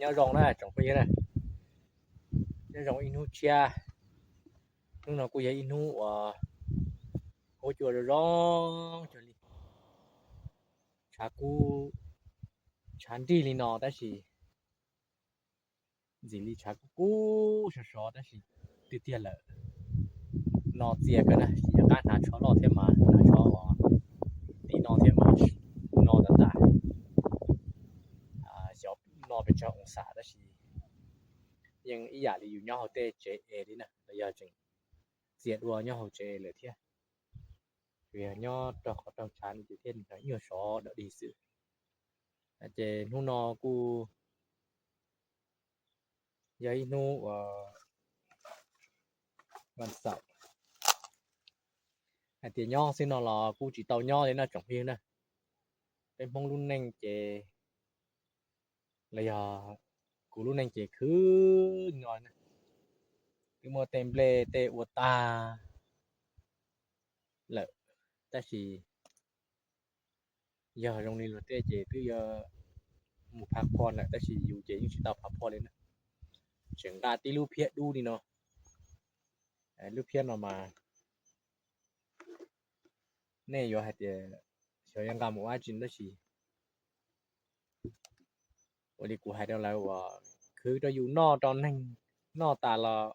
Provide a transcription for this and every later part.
Nyob zoo na tsoom phooj ywg na, nyob zoo ib hnub tshiab. Hnub no kuj yog ib hnub uas huab cua zoo zoo kawg li. Tshav kub, tshav nrig li no tab sis ntxim li tshav kub kub sov sov tab sis tiag tiag lawm, no txias kawg na, tsis nco qab hnav tsho loj thiab mas hnav tsho tim no thiab mas no tas tas, xyov no pes tsawg oo xam tab sis yeej ib yam li yus nyob hauv tej tsev es li na, los yog tseem txias dua nyob hauv tsev lawm thiab. Tsuas yog nyob raug qhov raug tshav no ces thiaj li nyuag sov dawm dig xwb. Ces hnub no kuj yog ib hnub uas vas xaum, hais tias nyob xwb no los kuj tsis tau nyob li no tsoom phooj ywg na. Peb Hmoob lub neej ces, los yog kuv lub neej ces khwv no, twb muaj tej nplej tej ua tag lawm, tab sis yog zoo li luag tej ces twb yuav mus phav phoj lawm tab sis yus ces yeej tsis tau phav phoj li na. Tseem nqa tib lub phiab dub li no. Lub phiab no mas nej yuav hais tias xyov yuav nqa mus ua dab tsi tab sis ua li kuv hais rau lawv uas khwv rau yus noj rau neeg noj tas los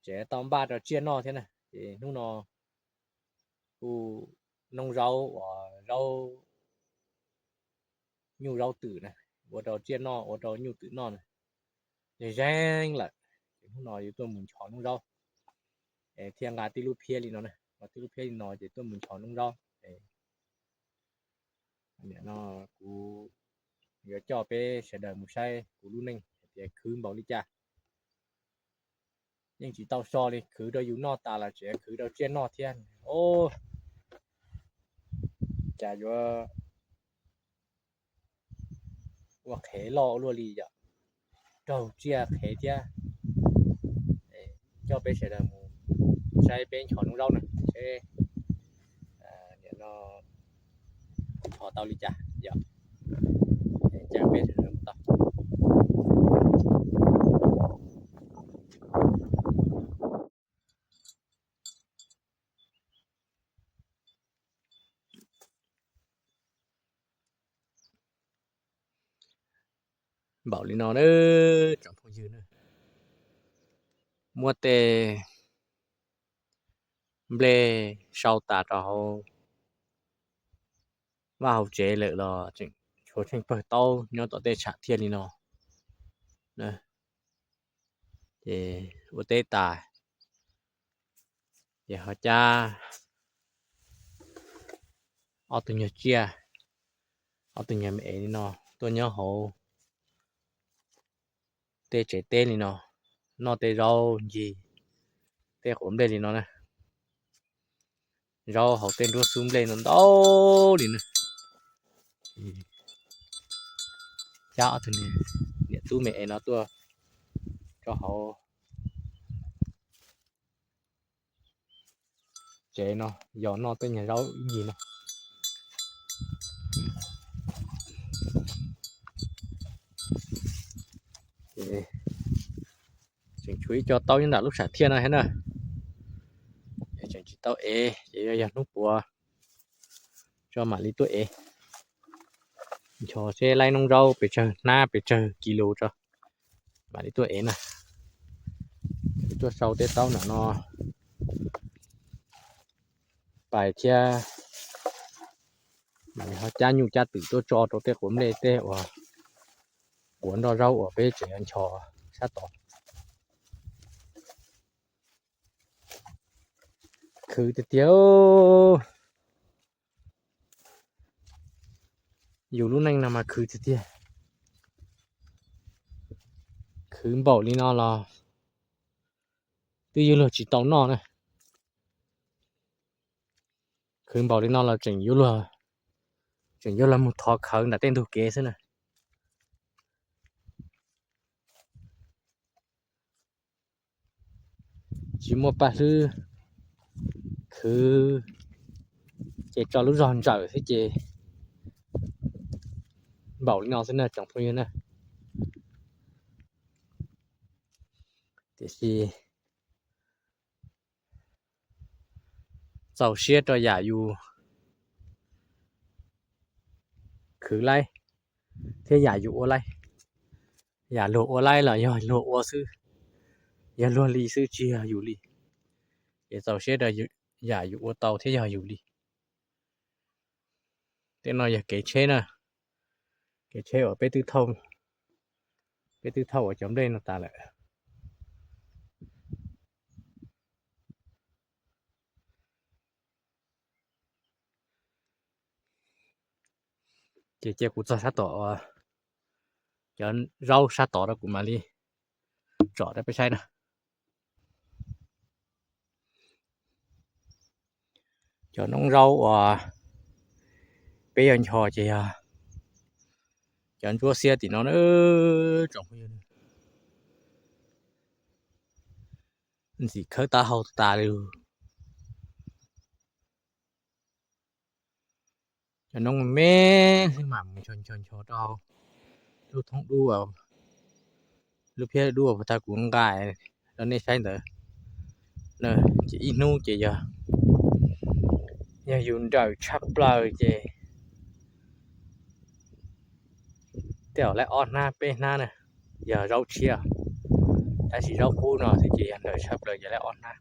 tseem tau npaj rau tsiaj noj thiab na. Ces hnub no kuj noob zaub uas zaub nyuj zaub twm na, ua rau tsiaj noj ua rau nyuj twm noj na, zeeg zeeg lawm. Ces hnub no yuav tuaj mus nchos noob zaub thiaj nqa tib lub phiab li no na, nqa tib lub phiab li no ces tuaj mus nchos noob zaub. Nim no kuv yuav coj peb sawv daws mus saib kuv lub neej hais tias khwv npaum li cas. Yeej tsis tau so li, khwv rau yus noj tas los tseem khwv rau tsiaj noj thiab. Cas yuav ua qhev loj ua luaj li yom, raug tsiaj qhev thiab. Coj peb sawv daws mus saib peb nchos noob zaub na, seb nim no nchos tau li cas yom. Coj peb sawv daws mus tau. Npaum li no na tsoom phooj ywg na, muab tej nplej sau tas rau hauv vaj hauv tsev lawm los tseem tshuav tsheej pawg taub nyob tom tej tsham thiaj li no. Ces ua teb tas ces ho cab ob tug nyuag tsiaj, ob tug nyuag me ev li no tuaj nyob hauv tej tsev teb li no, noj tej zaub ncig tej quav nplej li no na. Zaub hauv tej nruab xub nplej no ntau li na. Cab ob tug niam tub me ev no tuaj rau hauv tsev no yos noj tej nyuag zaub ib ncig no. Tseem tshuav ib co taub nyob nram lub sam thiaj no thiab na. Tseem tsis tau ev ces yog hnub puav tso mam li tuaj ev. Nchos seb laib noob zaub pes tsawg hnab pes tsawg kis lus tso mam li tuaj ev na. Tuaj sau tej taub nram no pais thiab mam li ho cab nyuj cab twm tuaj tso rau tej quav nplej tej uas quav nroj zaub uas peb tseem nchos sab tod. Khwv tiag tiag. Yus lub neej no mas khwv tiag tiag. Khwv npaum li no los twb yuav luag tsis tau noj na. Khwv npaum li no los tseem yuav luag, tseem yuav luag mus thov khawv nram tej ntug kev xwb na. Tsis muaj paj hlwb khwv ces tso lub zog ntsawm xwb ces npaum li no xwb na tsoom phooj ywg na. Tiam sis txaus siab rau yam yus khwv laib thiab yam yus ua laib. Yam luag ua laib los yog luag ua xwb, yog luag li xwb tsis yog yus li. Ces txaus siab rau yam yus ua tau thiab yog yus li. Tej no yog kev tsheb na, kev tsheb uas peb twb thauj, peb twb thauj ua cov nplej no tas lawm. Ces cia kuv txog sab tod, cov zaub sab tod rau kuv mam li tsom rau peb saib na. Cov noob zaub uas peb yuav nchos ces yog cov ntsuab xiab tim no na. Tsoom phooj ywg, ntxim khawb taub hau tas li. Cov noob me xwb mas mus nchos nchos nchos rau lub thoob dub, lub phiab dub uas puag ta kuv nqa rau nej saib ntawd. Ces ib hnub ces yog, yog yus nrawm tshaj plaws ces tej zaum laib ob hnab peb hnab na, yog zaub tshiab. Tab sis zaub qub no thiab ces yog nrawm tshaj plaws ces laib ob hnab.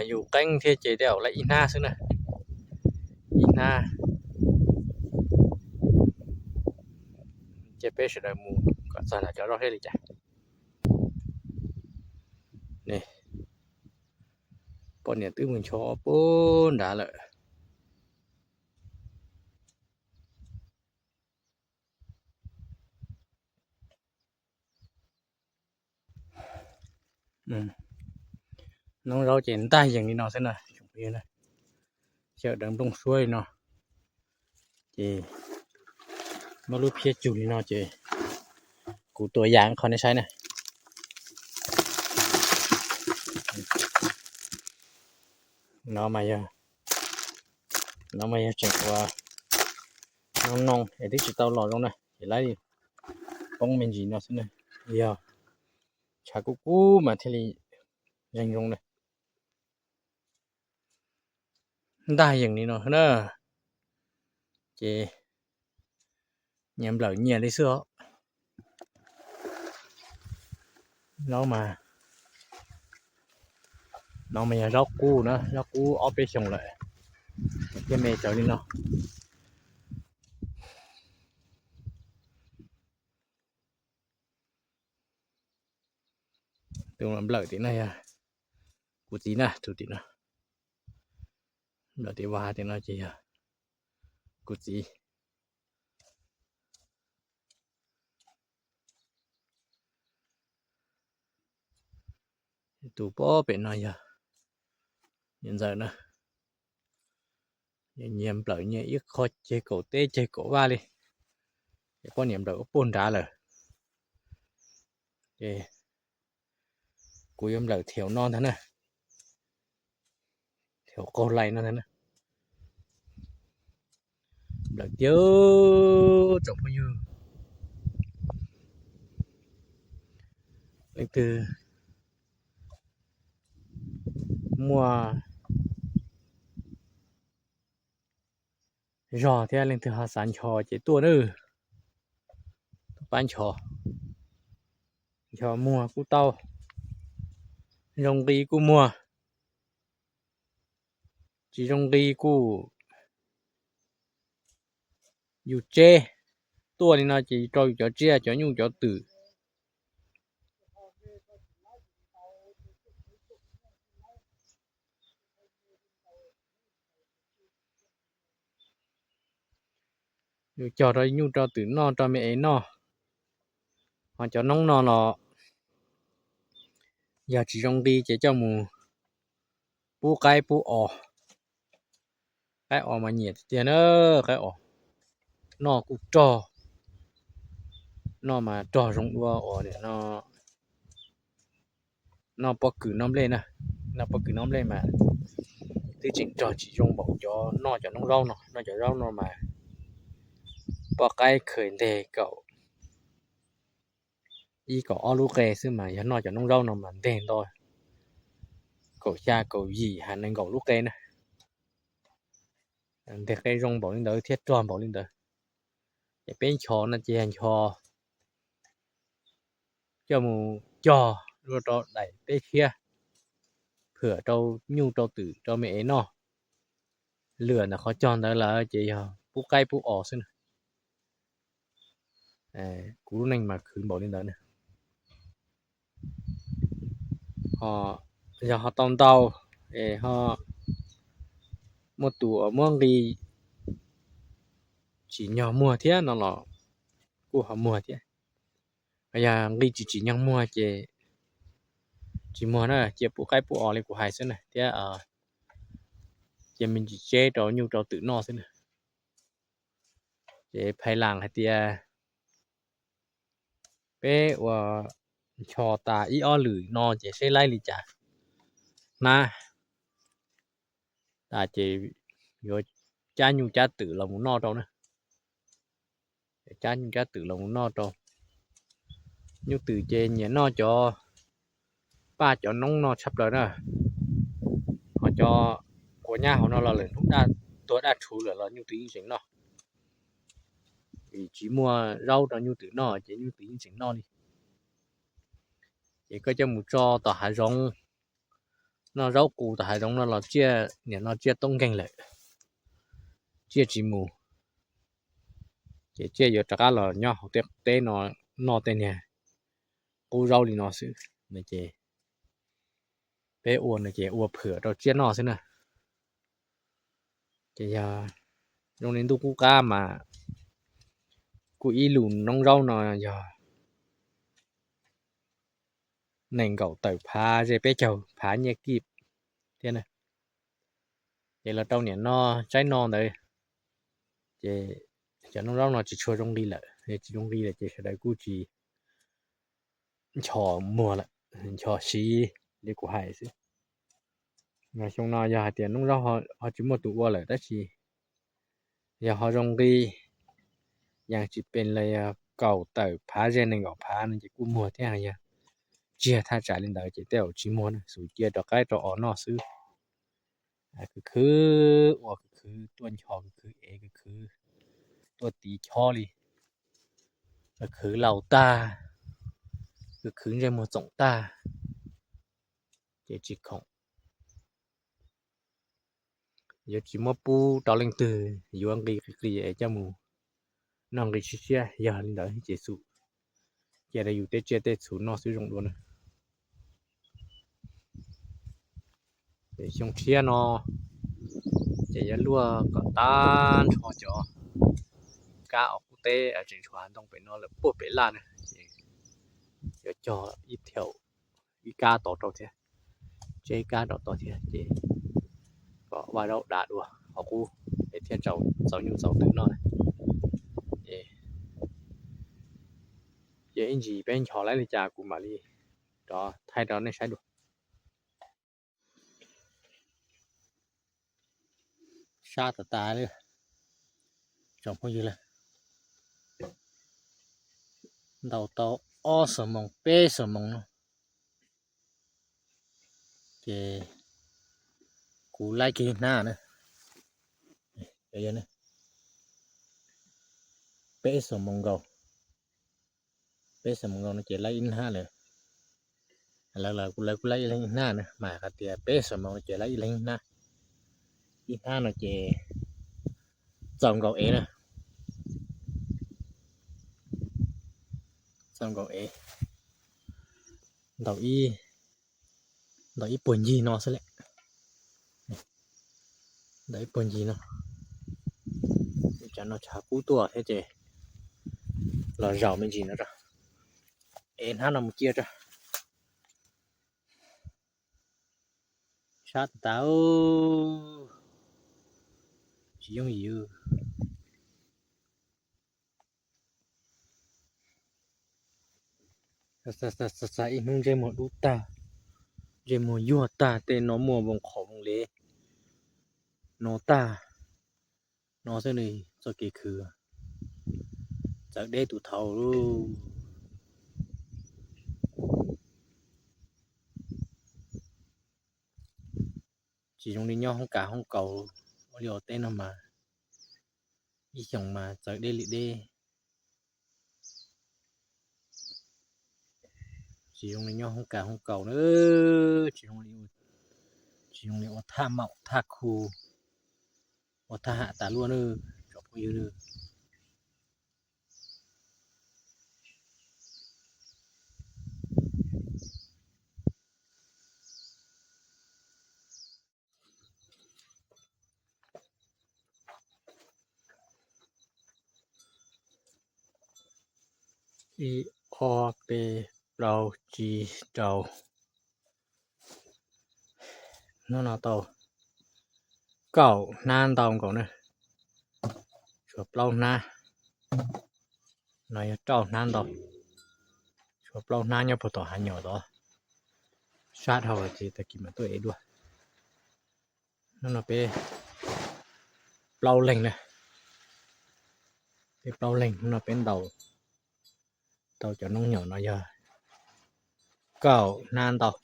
Yus qeeb thiab ces tej zaum laib ib hnab xwb na, ib hnab. Ces peb sawv daws mus kom txog nram cov zaub thiab li cas. Poj niam twb mus nchos puag nrad lawm. Noob zaub ces ntaj yees li no xwb na, xyaw daws nplooj suab li no, ces muab lub phiab tsug li no ces kuv tua yam qho nej saib na. No mas yog, no mas yog tseem ua noog noog es twb tsis tau los zoo na, ces laib poob me ntsis no xwb na, yog tshav kub kub mas thiaj li zeeg zoo na. Ntaj yees li no na, ces nyias nplawm nyias li xwb os. Zaub mas, no mas yog zaub qub na, zaub qub ob peb xyoos lawm, thiaj me tsawv li no. Tus nplawm tim no yog kuv txiv na, tus tim no, nplawm tim vaj tim no ces yog kuv txiv. Tus pob pem no yog niam ntxawm na. Nyias nplawm nyias ib qho ceg kaum teb ceg kaum vaj li. Ces poj niam nplawm puag nrad lawm. Ces kuv yuav nplawm thiaum no ntag na, thiaum qaug lais no ntag na. Nplawm tiag tsoom phooj ywg, leej twg muaj zog thiab leej twg ho xav nchos ces tuaj nawb, tuaj pab nchos. Nchos muag kuj tau, zoo nqi kuj muag, tsis zoo nqi kuj yus tseb. Tuaj li no ces rau yus cov tsiaj cov nyuj cov twm. Yus cog rau nyuj rau twm noj, rau me es noj. Ho cov noob no los yog tsis zoo nqi ces coj mus pub qaib pub os. Qaib os mas nyiam tiag tiag na, qaib os noj kuj rog, noj mas rog zoo dua uas no, noj pob kws noj nplej na, noj pob kws noj nplej mas twb tseem rog tsis zoo npaum cov noj cov noob zaub no, noj cov zaub no mas poj qaib khaws nteg kaum ib kaum ob lub qe xwb mas yog noj cov noob zaub no mas nteg nto kaum xya kaum yim ha nees nkaum lub qe na. Nteg qe zoo npaum li ntawd thiab rog npaum li ntawd. Es peb nchos no ces yog nchos coj mus cog rau daim teb tshiab, phwm rau nyuj rau twm rau me ev noj. Lwm ntawm qhov cog ntawd lawm ces yog pub qaib pub os xwb na. Kuv lub neej mas khwv npaum li ntawd na. Yog ho tau ntau es ho muaj tus uas muab nqi tsim nyog muag thiab no los kuj ho muag thiab. Yog nqi tsis tsim nyog muag ces tsis muag na, cia pub qaib pub os li kuv hais xwb na thiab cia me ntsis tseb rau nyuj rau twm noj xwb na. Ces phais las hais tias peb ua nchos tas ib ob lwm no ces seb laib li cas hnab tas ces yuav cab nyuj cab twm los mus noj rau na. Cab nyuj cab twm los mus noj rau. Nyuj twm ces nyiam noj cov paj cov noob no tshaj plaws na. Ho cov quav nyab hauv no los lwm hnub daj tuag daj rhuv lawm los nyuj twm yeej tseem noj. Vim tsis muaj zaub rau nyuj twm noj ces nyuj twm yeej tseem noj li. Ces koj coj mus tso tom hav zoov, noj zaub qus tom hav zoov no los tsiaj, nim no tsiaj toob nkeeg lawm, tsiaj tsis mus, ces tsiaj yuav rov qab los nyob hauv tej teb no noj tej niag qub zaub li no xwb no ces peb ua no ces ua phwm rau tsiaj noj xwb na. Ces yog zoo li ntuj qub qab mas kuj ib lub noob zaub no yog nees nkaum tawm phav ze peb caug phav nyiaj kij thiab na. Ces los rau niam no tsaib no ntawd ces cov noob zaub no tsis tshua zoo nqi lawm, tsis zoo nqi lawm ces sawv daws kuj tsis nchos muag lawm, nchos siv li kuv hais xwb. Xyoo no yog hais tias noob zaub ho tsis muaj tus ua lawm tab sis yog ho zoo nqi, yam tsis pes los yog kaum tawm phav ze nees nkaum phav no ces kuj muag thiab. Yog tsiag thaj tsam li ntawd ces tej zaum tsis muag na, xub cia rau qaib rau os noj xwb. Khwv khwv ua khwv khwv tuaj nchos khwv khwv ev khwv khwv tuaj tiv chob li, khwv laus tag, khwv khwv ntsej muag txoom tag, ces tsis khoom. Yuav tsis muab pub rau leej twg yuav nqi qis qis es coj mus noj nqi siab siab, yog li ntawd ces xub cia rau yus tej tsiaj tej txhu noj xwb zoo dua na. Xyoo tshiab no ces yuav luaj kom tag nrho cov kab os qub teb tseem tshuav hav ntoo pem no lawm puag pem laj na, ces yuav cog ib thiaum ib kab tod rau thiab, tseb ib kab rau tod thiab ces kom vaj zaub dav dua hauv qub es thiaj txaus nyuj txaus twm noj na. Ces ib ntsis peb nchos laib li cas kuv mam li rov thaij rau nej saib dua. Sab tas tas li, tsoom phooj ywg, ntaus tau ob xuab moos peb xuab moos no ces kuv laib kiag ib hnab na. Peb xuab moos nkaus, peb xuab moos nkaus no ces laib ib hnab lawm. Lawv kuj laib ib leeg ib hnab na, mas hais tias peb xuab moos no ces laib ib leeg ib hnab. Ib hnab no ces txaus nkaus ev na, txaus nkaus ev, ntaus ib puag ncig no xwb lawm. Ntaus ib puag ncig no, tsam no tshav kub tuaj thiab ces los zaum me ntsis no, ev hnab no mus cia tso. Sab tas tas, tsis yooj yim. Xav xav ib hnub ntsej muag dub tag, ntsej muag yuag tag, tej no muaj voos qhov voos lev no tag. No xwb ne, txoj kev khwv txawv deb tus thaud. Tsis zoo li nyob hoob kas hoob kaus ua liaj ua teb no mas ib xyoos mas txawv deb li deb. Tsis zoo li nyob hoob kas hoob kaus na, tsis zoo li, tsis zoo li ua thaj maum thaj khu, ua thaj ham tas luaj na, tsoom phooj ywg na. Ib, ob, peb, plaub, tsib, rau. Hnub no tau kaum hnab ntau nkaus na, tshuav plaub hnab. No yog rau hnab ntau, tshuav plaub hnab nyob puag tom hav nyom tod. Sab dhau lawm ces tag kis mam tuaj ev dua. Hnub no peb plaub leeg na, peb plaub leeg hnub no peb ntaus tau cov noob nyom no yog kaum hnab ntau.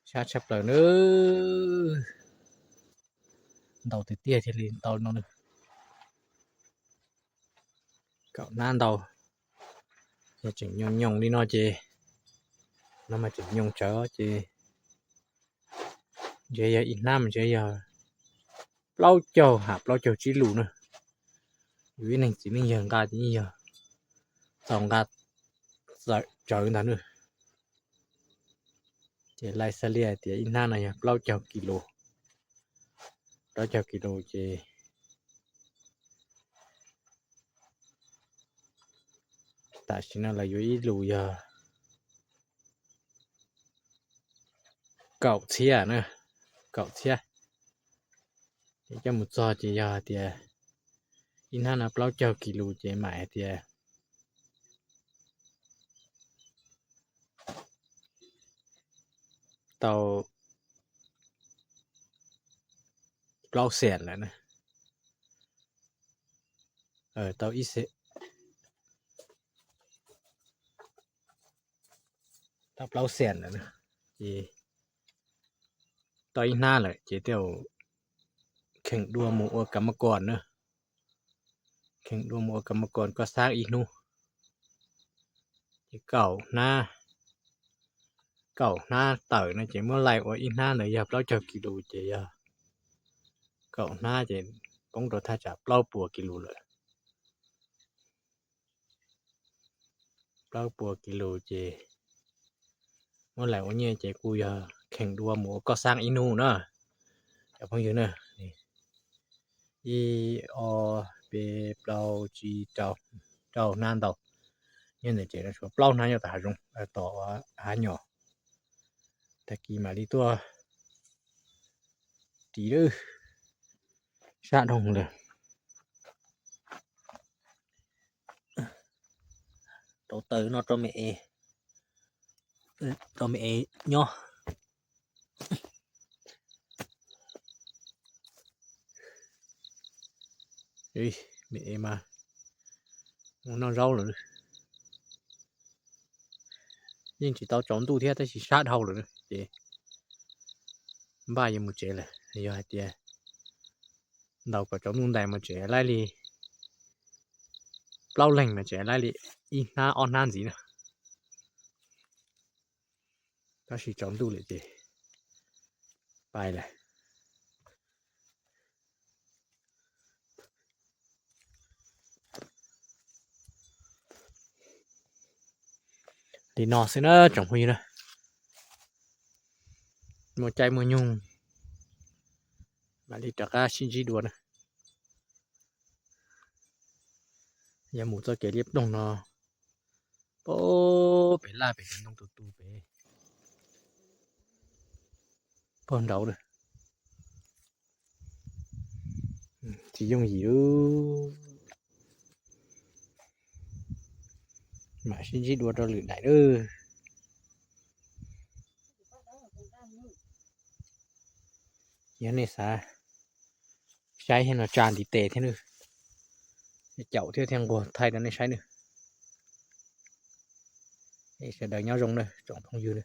Sab tshaj plaws na, ntau tiag tiag thiaj li tau no na. Kaum hnab ntau, yog tseem nyoos nyoos li no ces, no mas tseem nyoos tsawv ces ntshe yog ib hnab mas ntshe yog plaub caug ham plaub caug tsib lus na. Yus ib leeg txiv neej yawg nqa ces yeej yog txaus nqa tsawv ntag na. Ces laij xab liaj tias ib hnab no yog plaub caug kis lus, plaub caug kis lus ces tam sim no lawv yuav ib lus yog kaum txhiab na, kaum txhiab. Ces coj mus txog ces yog hais tias ib hnab no plaub caug kis lus ces mam hais tias tau plaub xees lawm na, tau ib xees, tau plaub xees lawm na. Ces tau ib hnab lawm ces tej zaum kheem dua mus ua kam mab kos na, kheem dua mus ua kam mab kos koj xab ib hnub. Ces kaum hnab, kaum hnab tawm no ces muab laij ua ib hnab ntawd yog plaub caug kis lus ces yog kaum hnab ces poob rau thaj tsam plaub puas kis lus lawm. Plaub puas kis lus ces muab laij ua nyiaj ces kuj yog kheem dua mus ua koj xab ib hnub na, cov phooj ywg na. Ib, ob, peb, plaub, tsib, rau, rau hnab ntau. Nyob ntawm tsev no tshuav plaub hnab nyob tom hav zoov, tom hav nyom. Tag kis mam li tuaj ris lawm, sab dhau lawm. Rauv taws no rau me es, rau me es nyob. Me es mas mus noj zaub lawm. Yeej tsis tau tsaus ntuj thiab tab sis sab dhau lawm ces npaj yuav mus tsev lawm. Yog hais tias ntaus kom tsaus ntuj ntais mus tsev laij li plaub leeg mas tsev laij li ib hnab ob hnab ntxiv na. Tab sis tsaus ntuj lawm ces pais lawm. Li no xwb na tsoom phooj ywg na, muaj caij muaj nyoog mam li rov qab sib ntsib dua na. Yog mus txoj kev liab ploog no, pem laj pem cov ntoo tus tus pem puag nraud na. Tsis yooj yim, mam sib ntsib dua rau lwm daim na. Yog nej xav saib thiab no tsa ntiv tes thiab na, caum thiab thiaj nquag thaij rau nej saib na. Sawv daws nyob zoo na tsoom phooj ywg na.